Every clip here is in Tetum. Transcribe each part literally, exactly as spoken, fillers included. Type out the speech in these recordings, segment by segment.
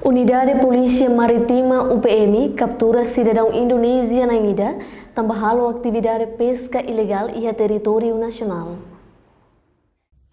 Unidade Polísia Marítima, U P M, kaptura sidadaun Indonézia na'in ida tanba halo atividade peska ilegál iha territóriu nasionál.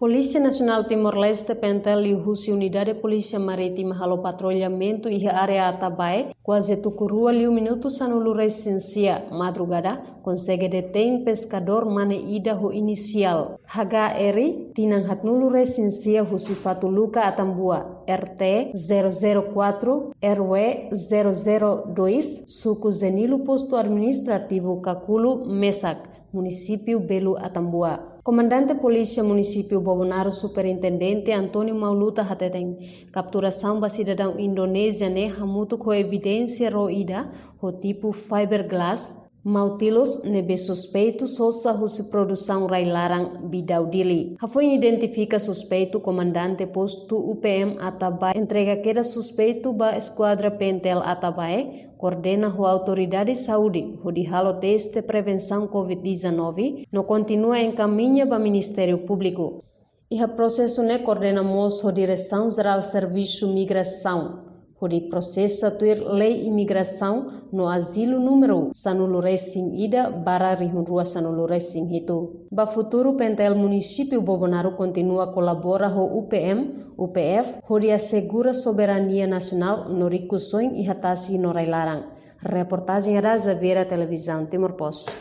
Polísia Nasionál Timor-Leste, PNTL, liuhusi Unidade Polísia Marítima halo patrullamentu iha área Atabae, kuaze tuku rua liu minutu sanulu-resin-sia madrugada, konsege detein peskadór mane ida ho inisiál H R, tinan haatnulu-resin-sia, husi Fatuluka, Atambua, R T zero zero quatro, R W zero zero dois, suku Zenilo, postu administrativu Kakulu Mesak, munisípiu Belu, Atambua. Komandante Polísia Munisípiu Bobonaro, Superintendente António Mauluta, hateten kapturasaun ba sidadaun Indonézia ne'e hamutuk ho evidénsia ró ida ho tipu fiberglass, mautilos, ne'ebé suspeitu sosa husi produsaun rai-laran Bidau Dili. Hafoin identifika suspeitu, komandante postu U P M Atabae entrega kedas suspeitu ba eskuadra PNTL Atabae, koordena ho autoridade saúde hodi halo teste prevensaun covid dezanove, no kontinua enkamiña ba Ministériu Públiku. Iha prosesu ne'e koordena mós ho Diresaun Jerál Servisu Migrasaun, hodi prosesa tuir Lei Imigrasaun no Azilu númeru sanulu-resin-ida barra rihun rua sanulu-resin-hitu. Ba futuru, PNTL Munisípiu Bobonaro kontinua kolabora ho U P M, U P F, hodi asegura soberania nasionál no rikusoin iha tasi no rai-laran. Reportajen Ada Xaviera, Televizaun Timor Post.